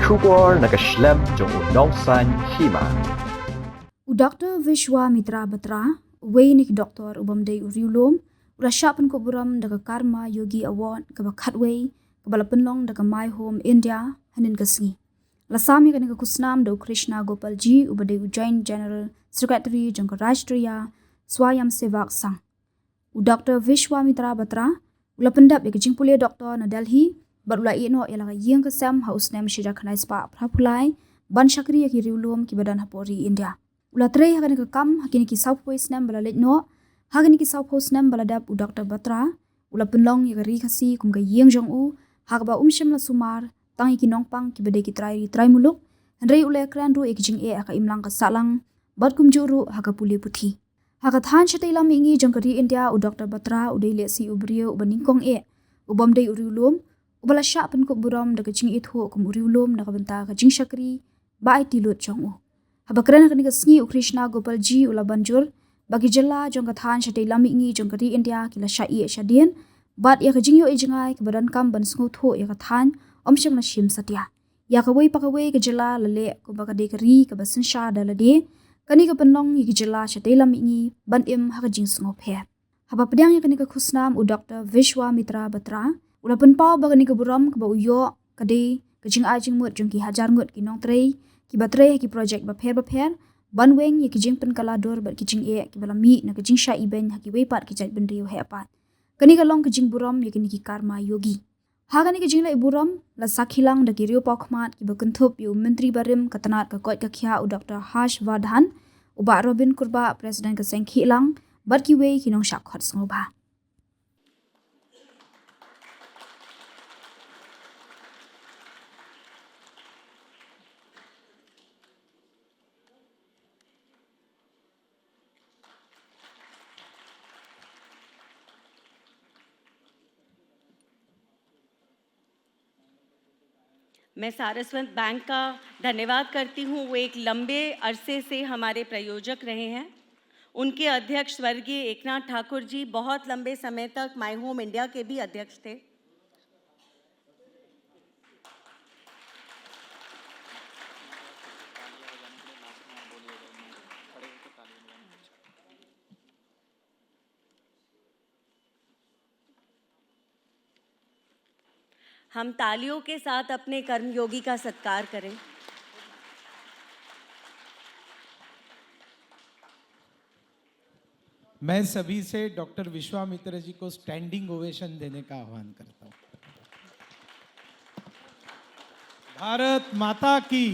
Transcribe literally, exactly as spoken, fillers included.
Khubor na ka shlem jong u nongsaiñ hima. U Doktor Vishwamitra Batra, uwei na ki doktor u bym dei u riewlum, u la shah pynkup burom da ka Karma Yogi Award kaba khatwei, kaba la pynlong da ka My Home India hynnin ka sngi. La sam ïa kane ka khusnam da u Krishna Gopal G, uba dei u Joint General Secretary jong ka Rashtriya Swayamsevak Sangh. U Doktor Vishwamitra Batra u la pyndep ïa ka jingpule doktor na Delhi, bad u la ïeh noh ïa la ka ïing ka sem ha u snem shi hajar khyndai spah phra phew lai, ban shakri ïa ki riewlum kiba don hapoh ri India. U la trei ha kane ka kam ha kine ki sawphew snem ba la leit noh. Ha kine ki sawphew snem ba la dep, u Doktor Batra u la pynlong ïa ka ri Khasi kum ka ïing jong u, ha kaba um shym la sumar tang ïa ki nongpang kiba dei ki trai ri trai muluk, hynrei u la kren ruh ïa ki jingeh ha ka imlang ka sahlang, bad kumjuh ruh ha ka pule puthi. Ha ka thaiñ shatei lam mihngi jong ka ri India, u Doktor Batra u dei lehse u briew uba nyngkong eh, u bym dei u riewlum, uba la shah pynkup burom da ka jingithuh kum u riewlum na ka bynta ka jingshakri ba aiti lut jong u. Haba kren ha kane ka sngi, u Krishna Gopal G u la ban jur ba ki jylla jong ka thaiñ shatei lam mihngi jong ka ri India ki la shah ïeh shadien, bad ïa ka jingïohi jngai kaba donkam ban sngewthuh ïa ka thaiñ, um shym la shim satia. Ïa kawei pa kawei ka jylla la leh kumba ka dei ka ri kaba synshar da lade. Kane ka pynlong ïa ki jylla shatei lam mihngi ban im ha ka jingsngewpher. Haba pdiang ïa kane ka khusnam, u Doktor Vishwamitra Batra u la pynpaw ba kane ka burom kaba u ïoh ka dei ka jingai jingmut jong ki hajar ngut ki nongtrei kiba trei ha ki projek bapher bapher, ban weng ïa ki jingpynkylla dur bad ki jingeh kiba la mih na ka jingshah ibeiñ ha kiwei pat ki jaitbynriew heh pat. Kane ka long ka jingburom ïa kine ki Karma Yogi. Ha kane ka jingleh burom la sakhi lang da ki riewpawkhmat kiba kynthup ïa u Myntri barim ka tnat ka koit ka khiah, u Doktor Harsh Vardhan, u Bah Robin Kurbah, President ka Seng Khihlang, bad kiwei ki nongshah khot sngewbha. मैं सारस्वत बैंक का धन्यवाद करती हूँ। वो एक लंबे अरसे से हमारे प्रायोजक रहे हैं। उनके अध्यक्ष स्वर्गीय एकनाथ ठाकुर जी बहुत लंबे समय तक माई होम इंडिया के भी अध्यक्ष थे। हम तालियों के साथ अपने कर्मयोगी का सत्कार करें। मैं सभी से डॉक्टर विश्वामित्र जी को स्टैंडिंग ओवेशन देने का आह्वान करता हूं। भारत माता की।